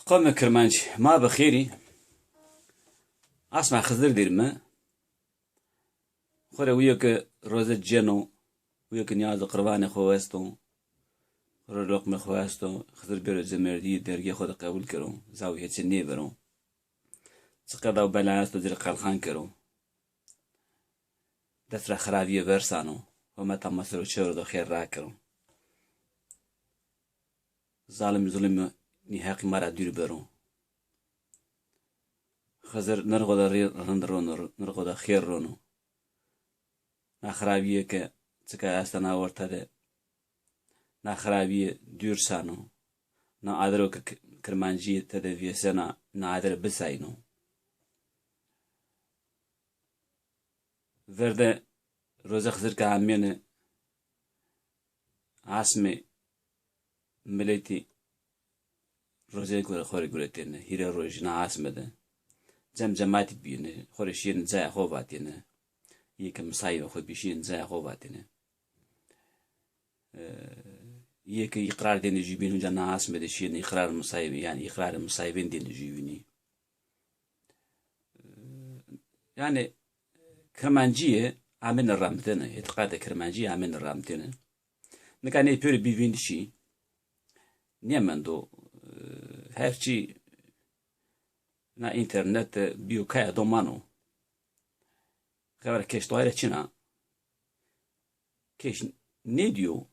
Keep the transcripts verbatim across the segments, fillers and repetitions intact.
Qewmê Kirmanc, ma bi xêrî. Asma Xizir dîr mi. Xo rê wîyo ke roze cêno, wîyo ke nîyazo qirvanê xo esto, xo rê loqmê xo esto, Xizir bêro cemerdî, dergê xo de qebul kero, zaw hêçê nêbero. Çiqeda û bela esto, ci rê qelxan kero. Dest ra xiravîye versano, hometa ma ser o çewre do xêr rakero. Zalim zulumî nîheqî ma ra dûr bero. Xizir nirxo de rê-, rind rono, nirxo de xêr rono. Na xiravîye ke çika esta na orte de, na xiravîye dûr sano. Na adiro ke k-, kirmancîye tede vêsena, na adire bisayno. Verde roze Xizir ke amêne, asmê miletî roze gore xo rê guretêne, hîrê rojî na asme de. Cem cematî bîyêne, xo rê şîyêne caya xo vatêne. Yê ke misayibê xo bî şîyêne caya xo vatêne. E, yê ke îqrar dêne jûbîn, unca na asme de şîyêne îqrar misayibê, yanî îqrarê misayibên dêne jûbînî. Yanî, kirmancîye amêne ramitene, îtîqatê kirmancîye amêne ramitene. Nika ney pêro bî vîndişî, nêmendo, e, her çî na înternet de bîyo kaya do mano. Xebera keştoxay ra çin a. Keş nêdîyo.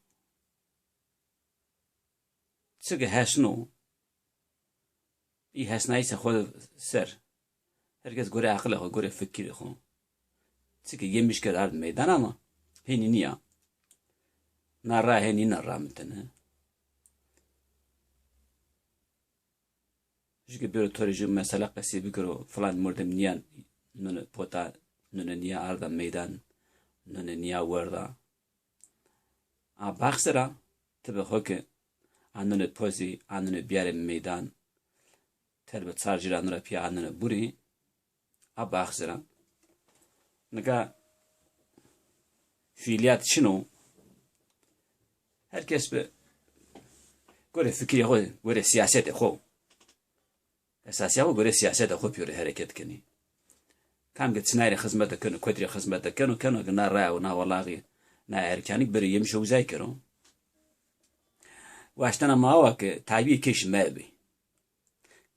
Çike hesno, î hesnayîşê xo ser. Her kes gore aqilê xo, gore fikirê xo. Çike yemiş kerd ard meydan ama hênî nîya. Na ra hênî na ramitene. Ju ke bêro to rê ju mesela qesî bikero, filan mordem nîya nune pota, nune nîya arda meydan, nune nîya werda. A baxse ra, ti bi xo ke a nune pozî, a nune biyarê meydan, ter bi çar jî ra nura pîya a nune burî, a baxse ra. Nika fîlîyat çin o. Her kes bi gore fikirê xo, gore sîyasetê xo. Esasîya xo gore sîyasetê xo pêro hereket kenî. Kam ke çinay rê xizmete keno, kotî rê xizmete keno, keno ke na raya û na walaxî, na erkanî bêro yemiş û uzay kero. Waştena ma awa ke tabîyê keşî mebê.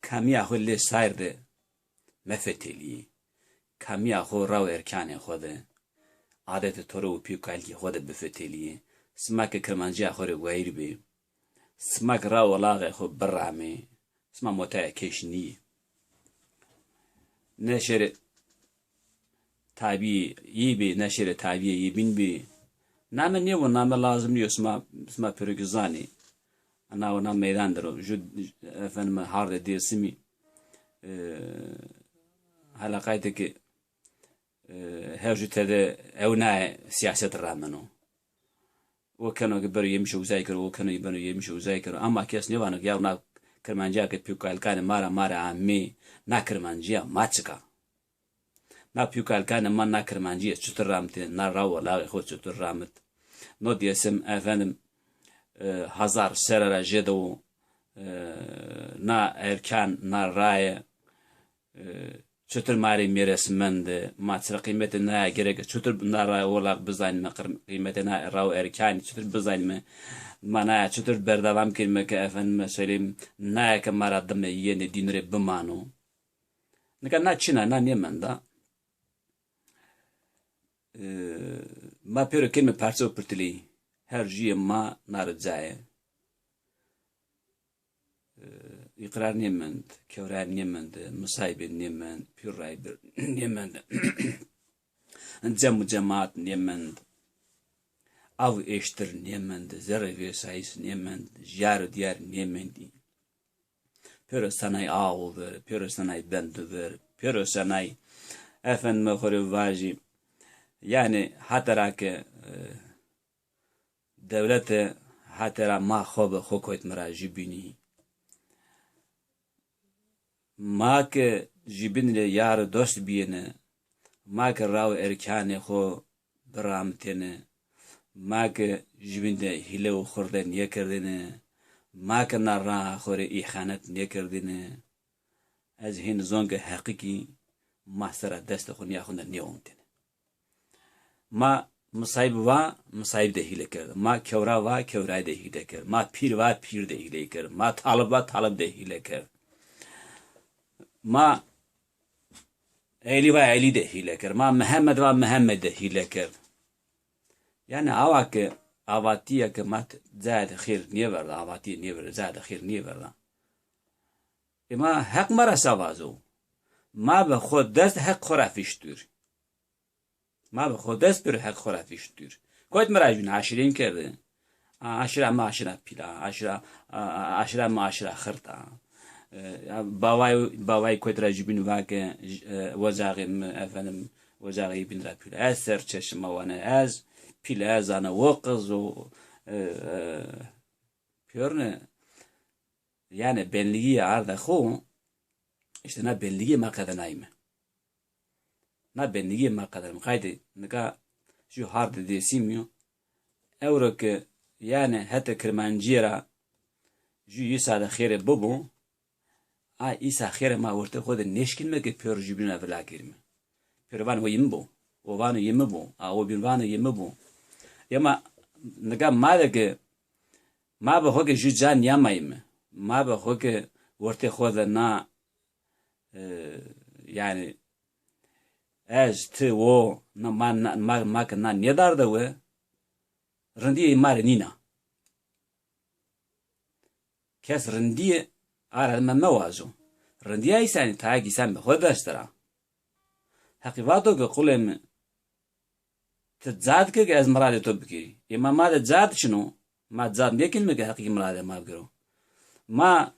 Kamîya xo lê sayr de mefetelîyê. Kamîya xo ra û erkanê xo de, adetê tore û pî û kalikê xo de bifetelîyê. Sima ke kirmancîya xo rê wayîr bê. Sima ke ra û walaxê xo biramê. Sima motaya keş nîyê. Ne şêrê tabîyê yî bê, ne şêrê tabîyê yê bîn bê. Name nêbo, name lazim nîyo, sima, sima pêro kî zanê. Na, na meydan der o. Ju, efendim, hardê Dêrsimî, e, heleqayê de ke, e, her ju tede ewnayê sîyaset rameno. O keno ke bêro yemişê uzay kero, o keno ke bêro yemişê uzay kero. Ama kes nêvano ke ya na kirmancîya ke pî û kalikanê ma ra, ma rê amê, na kirmancîya ma çik a? Na pî û kalikanê ma na kirmancîye çutir ramitê, na ra û walaxê xo çutir ramit? No Dêrsim, efendim, e, hazar serre ra jêde wo, e, na erkan, na raye, e, çutir ma rê mîres mende, ma çira qîmetê naye gereke çutir na ra û walax bizanîme, qir-, qîmetê na ra û erkanî çutir bizanîme, ma naye çutir berdewam kenîme ke, efendime söyleyeyim, naye ke ma ra dime yenê dîn rê bimano. Nika na çin a, na nêmenda. E, ma pêro kenîme parçe û pirtilî. Her juyê ma na rê caye. E, îqrar nêmend, kewrayî nêmend, misayîbê nêmend, pîr raybir nêmend. Cem û cemaat nêmend. Aw û eştir nêmend, zerrê vêsayîs nêmend, jar û diyar nêmendî. Pêro senay aw ver, pêro senay bend ver, pêro senay efendime xo rê vajî. Yanî hata ra ke, e, dewlete hata ra ma xo bi xo koyt mi ra jûbînî. Ma ke jûbîn rê yar û dost bîyêne, ma ke ra û erkanê xo biramitêne, ma ke jûbîn de hîle û xurde nêkerdêne, Ma ke na raa xo rê îxanet nêkerdêne, ez hên zon ke heqîqî ma sera destê xo nîya xo de nêomtêne. Ma misayib va, misayib de hîle kerd. Ma kewra va, kewrayî de hîle kerd. Ma pîr va, pîr de hîle kerd. Ma talib va, talib de hîle kerd. Ma Elî va, Elî de hîle kerd. Ma Mihemed va, Mihemed de hîle kerd. Yanî awa ke avatîye ke ma t-, cayê de xêr nêverda, avatîye nêverda, cayê de xêr nêverda. Ê ma heq ma ra sa vazo? Ma bi xo dest heq xo ra fîşt dûr. Ma bi xo dest pêro heq xo ra fîşt dûr. Kot mi ra jûn aşîrên kerde. A, aşîra mi aşîra pîl a, aşîra, a, a, aşîra mi aşîra xirt a. E, ya, baway, baway kot ra jûbîn va ke, j-, e, ocaxê mi, efendim, ocaxê bîn ra pîl a. Ez ser çeşima wane, ez pîl a, ez ana o qiz o, e, e, pêrune. Yanî benlîgîye arda xo, îşte na benlîgîye ma qedenayîme. Na benlîgîye ma qedenayîme. Qayde nika jû hardê Dêrsimî yo. Ewro ke yanî hetê Kirmancîye ra jû îsa de xêre bibo, a îsa xêre ma wertê xo de nêşkînme ke pêro jûbîn ra vila kerîme. Pêro vano yê mi bo. O vano yê mi bo. A o bîn vano yê mi bo. Ema nika ma de ke ma bi xo ke jû ca nîyamayîme. Ma bi xo ke wertê xo de na, e, yanî ez, ti, o, na, ma, na, ma, ma ke na nêdarde we, rindîye ma rê nîna. Kes rindîye ara me mewazo. Rindîya îsanî tayê ke îsan bi xo dest ra. Heqî vato ke qulê mi, ti cad ke ke ez miradê to bikerî. Ê ma, ma de cad çin o. Ma cad nêkenîme ke heqî miradê ma bikero. Ma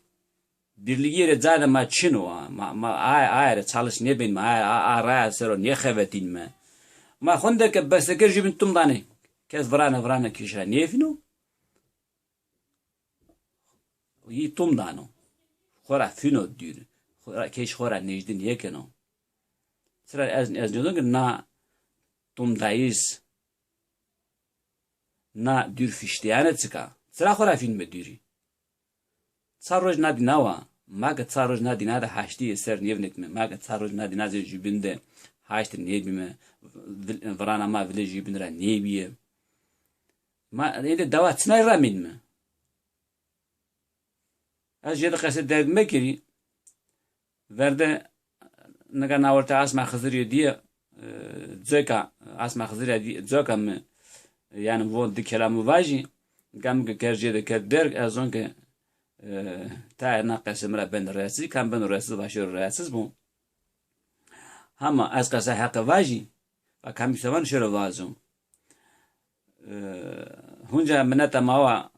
birlîgîye rê cadê ma çin o. Ma, ma aye, aye rê çalış nêbenîme. Aye, a, a raya ser o nêxebetînîme. Ma honde ke bestekir jûbîn tum danê. Kes virane virane kêş ra nêfîno. Yî tum dano. Xo ra fîno dûr. Xo ra, kêş xo ra nêjdî nêkeno. Çira ez, ez nêzon ke na tumdayîs, na dûr fîştîyane çik a. Çira xo ra fînme dûrî? Çar roj na dîna wa. Ma ke çar roj na dîna de haştîye ser nêvinetme. Ma ke çar roj na dîna zê jûbîn de haşt nêbîme. Vil-, virana ma vilê jûbîn ra nêbîye. Ma êndî dewa çinay ramînme? Ez jêde qesê derg mekerî. Verde nika na wertê asma Xizirî dîye, e, coka, asma Xizirî dîye, coka mi, yanî von di kelamî vajî. Nika mi ke ker jêde ker derg, ez zon ke, e, tayê na qesê mi ra beno rahatsiz, kam beno rahatsiz, va şêro rahatsiz bo. Hama ez qesa heqe vajî, va kamî sevan şêro vazo. E, hunca mineta ma wa,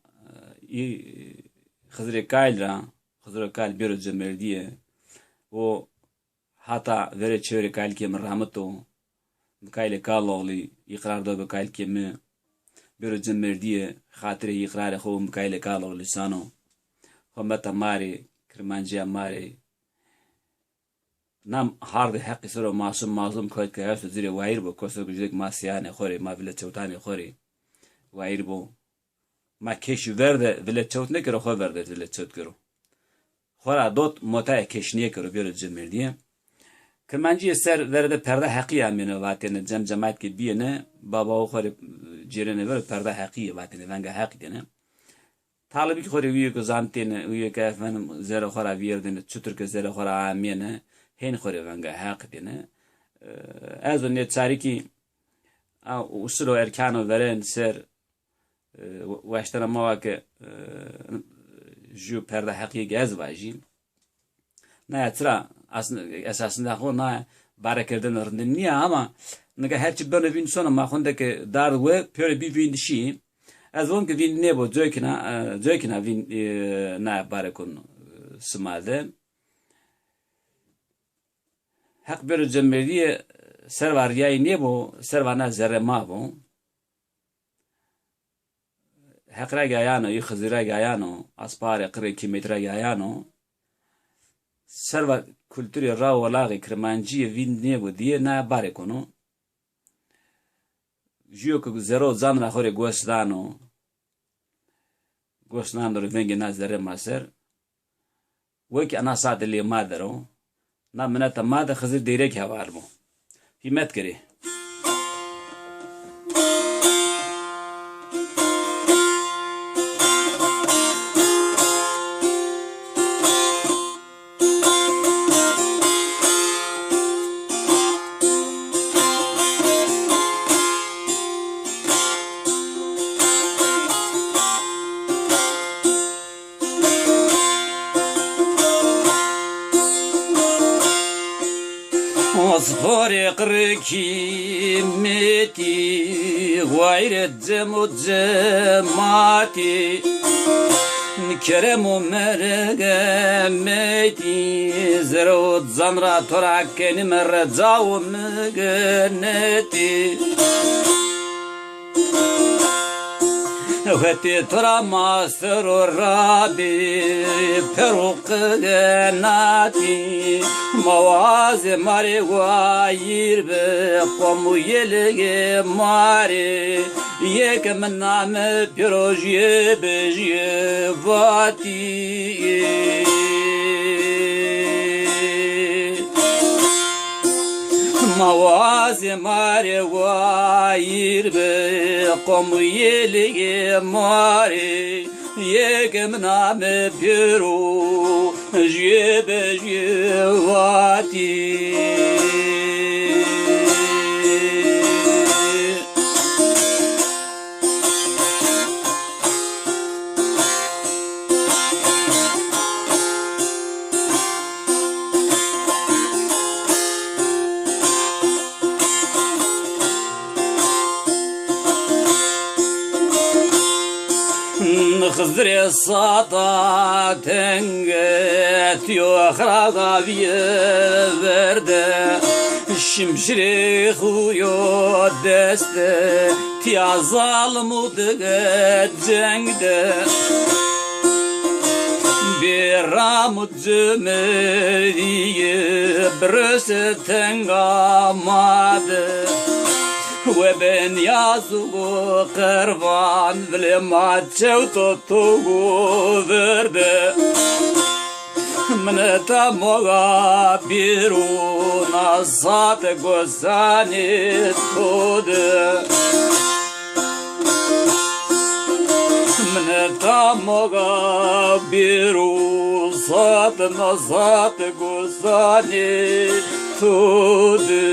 e, î Xizirê Kayl ra, Xiziro Kayl bêro cemerdîye. O hata verê çêverê kaylkê mi ramito. Mikaîlê Kaloğlî îqrar do bi kaylkê mi. Bêro cemerdîye, xatirê îqrarê xo Mikaîlê Kaloğlî sano. Hometa ma rê, Kirmancîya ma rê. Na hardê heqî ser o masum mazlum kewt ke esto zîrê wayîr bo, koso ke jûdek ma sîyanê xo rê, ma vile çewtanê xo rê wayîr bo. Ma keşî ver de vile çewt nêkero, xo ver de vile çewt kero. Xo ra dot motaya keş nêkero, bêro cemerdîye. Kirmancîye ser verde perda heqîye amêne vatêne, cem cemat ke bîyêne, babawo xo rê cêrêne ver o perda heqîye vatêne, venga heqî dêne. Talibî ke xo rê wîye ke zantêne, wîye ke efendim zerê xo ra vîyerdêne, çitur ke zerê xo ra amêne, hên xo rê venga heq dêne. E, ez o nêçarî kî a usul û erkan o verên ser, e, we-, weştena ma wa ke, e, jû perda heqîye ke ez vajî. Naya çira aslında, esasında xo na barekerdene rindin nîya ama nika her çi beno vînd sono ma xunde ke dard we pêro bî vînd şî. Ez von ke vînd nêbo coykîna, e, coykîna vînd, e, naya barekon, e, sima de. Heq bêro cemerdîye serva rîyayî nêbo, serva na zerrê ma bo. Heq ra gayano, î Xizir ra gayano, asparê qirê kîmetî ra gayano. Serva kulturê ra welaxê Kirmancîye vînd nêbo dîye, na barê kono. Jûyo ke zerro zan ra xo rê gos dano. gos nano ro vengê na zerrê ma ser. Wekî ena saete lê ma der o. Na mineta ma de Xizir Deyrek heval bo. Hîmet kerê. Asparê qirikî mêtî, wayre cem û cematî, kerem û merhemetî, zerr û can ra to ra kenîme reca û migenetî. Hetê to ra ma ser û rabî, per û qenatî, ma wazê ma rê wayîr bi, qom û yêlgê ma rê, yê ke mi name pêro jê bi jê vatî. Ma wazê ma rê wayîr bi, qom û yêlgê ma rê, yê ke mi name pêro jê bi jê vatî. Xizirê sata tenge tiyo xiraga viye verde, şimşirê xu yo deste, tiya zalim û dige ceng de. Bêram û cimêrîye birose tenga ma de. We be niyaz û qirban, vilê ma çewt o to û verde. Mineta moga bîrûna sate gozanê to de. Mineta moga bîrû sate na sate gozanê to de.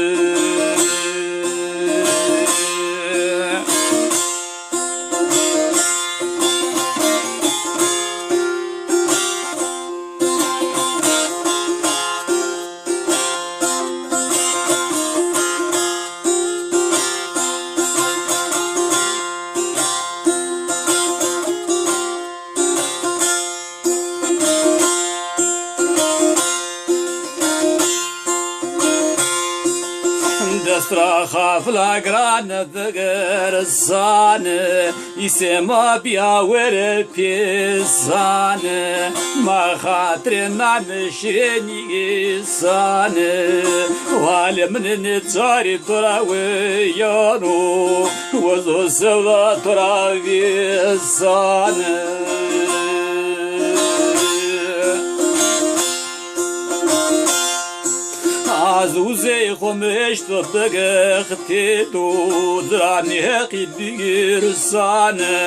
Dest ra xafila giran bigirsane, îsê ma bîya were pêsane, ma xatirê name şirênî îsane. Halê min nê çarî to ra weyano, wez û sewda to ra vêsane. Az uzey xo meşto bigixtê do, diranê heqî bigîrsane.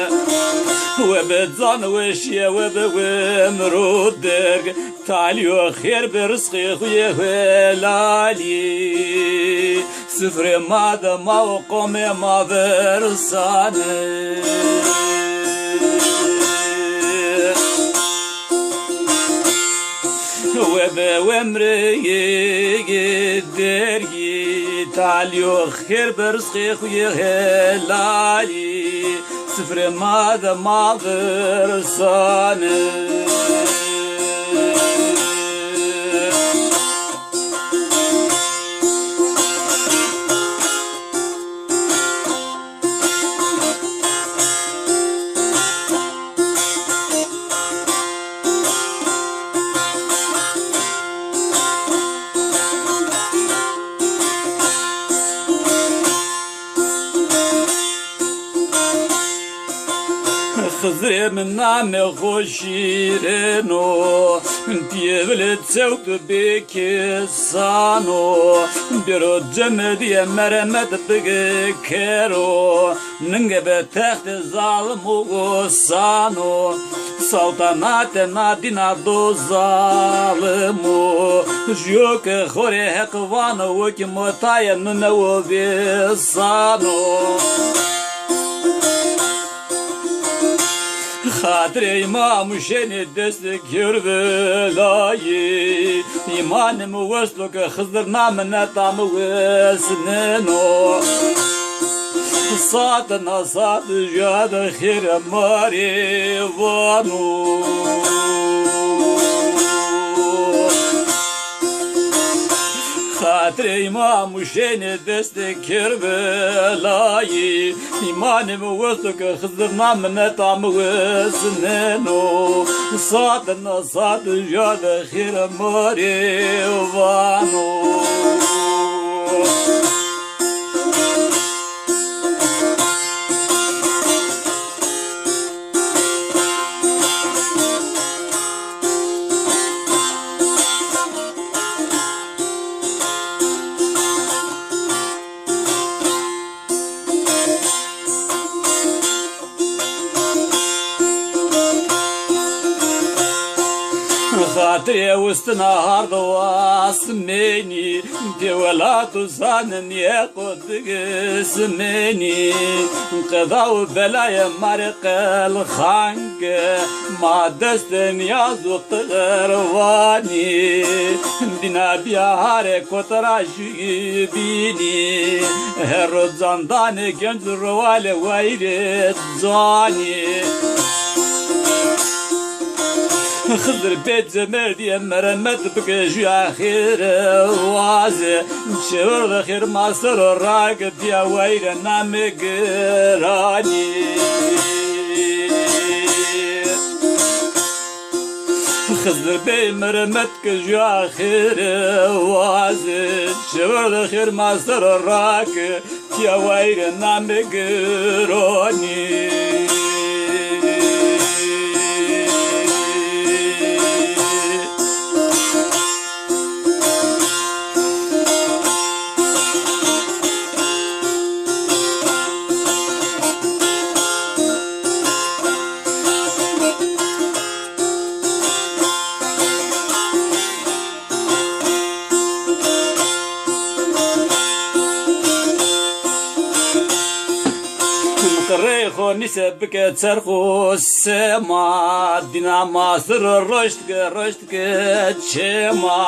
We be can weşîye, we be wemro derg, talîyo xêr be rizqê xu yê helalî. Sifrê ma de ma û qomê ma virsane. We be wemrê yê dergî, talî û xêr be rizqê xu yê helalî. Sifrê ma de ma virsane. Xizirê mi namê xo şîrin o, pîyê vilê çewt bê kisan o. Bêro cemedîye meremet bige kero, ninge be textê zalim û gosan o. Sawta nate na dîna do zalim o. Jûyo ke xo rê Heq vano, wekî motayê mi newo vêsan o. Xatirê Îmam Husênî destê Kerbelayî, îmanê mi westo ke Xizir na mineta mi wesneno. Sat na sat jûya de xêrê ma rê vano. Xatirê Îmam Husênî destê Kerbelayî, îmanê mi westo ke Xizir na mineta mi wesneno. Sat na sat jûya de xêrê ma rê vano. Xatirê ustina hard û asmênî, pê welat û zanînîye qo digismênî. Qeda û belayê ma rê qelxan ke, ma destê nîyaz û qirvanî. Dîna bîya harê kotera jûyî bînî, her roc can danê genc û rowalê wayîrê canî. Xizir bê cemedîye meremet bike jûya xêre waze. Çewir de xêr ma ser o rake, pîya wayîre namê giranî. Xizir bê meremet ke jûya xêre waze. Çewir de xêr ma ser o rake, pîya wayîre namê giranî. Qirê xo nîse bike çerx û sema, dîna ma ser o roşt ke, roşt ke çêma.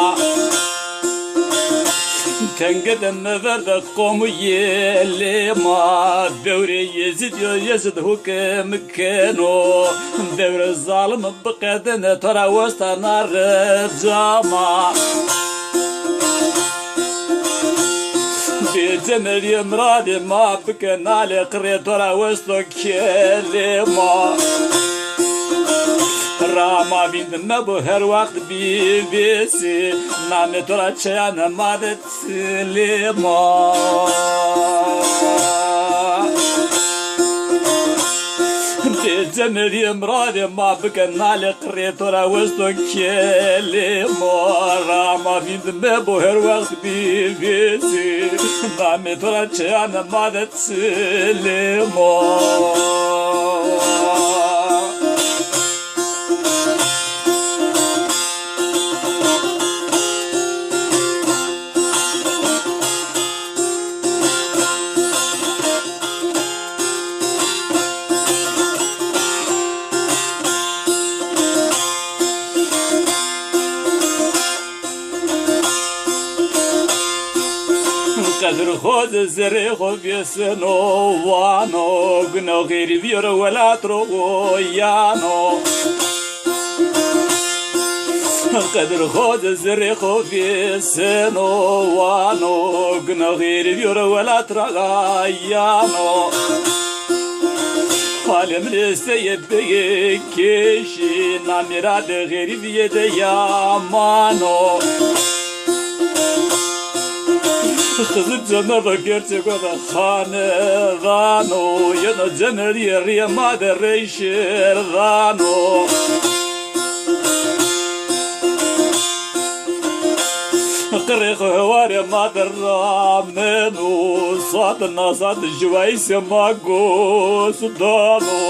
Tenge de meverde qom û yelê ma, bewrê Yezîd yo, Yezîd hukim keno. Dewrê zalim biqedine, to ra westa na recama. Bê cemedîye miradê ma bike nalê, qirê to ra westo kelê ma. Ra ma vînd mebo her wext bî vêsî, namê to ra çeyanê ma de çilê ma. Bê cemedîye miradê ma bike nalê, qirê to ra westo kelê ma. Ra ma vînd mebo her wext bî vêsî, namê to ra çeyanê ma de çilê ma. Qedir xo de zerrê xo vêseno, vano, guno xêrî vîyoro welat ro woyano. Qedir xo de zerrê xo vêseno, vano, guno xêrî vîyoro welat ra gayano. Halê mi rê seyê beyê kêşî, namê ra de xêrî vîyê de yamano. Xizir cemeva gerçê xo de xanedano. Cemedî rîyê ma de rey şêr dano. Qirê xo hewarê ma de rameno, sat nasat ji wayîsê ma gos dano.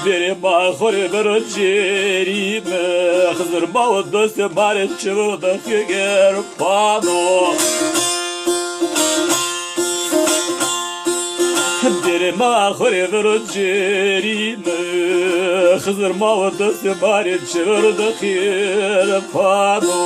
Bêrê ma xo rê vero cêrî mi, Xizir ma û dostê ma rê çivir de xigir pano. Bêrê ma xo rê vero cêrî mi, Xizir ma û dostê ma rê çivir de xigir pano.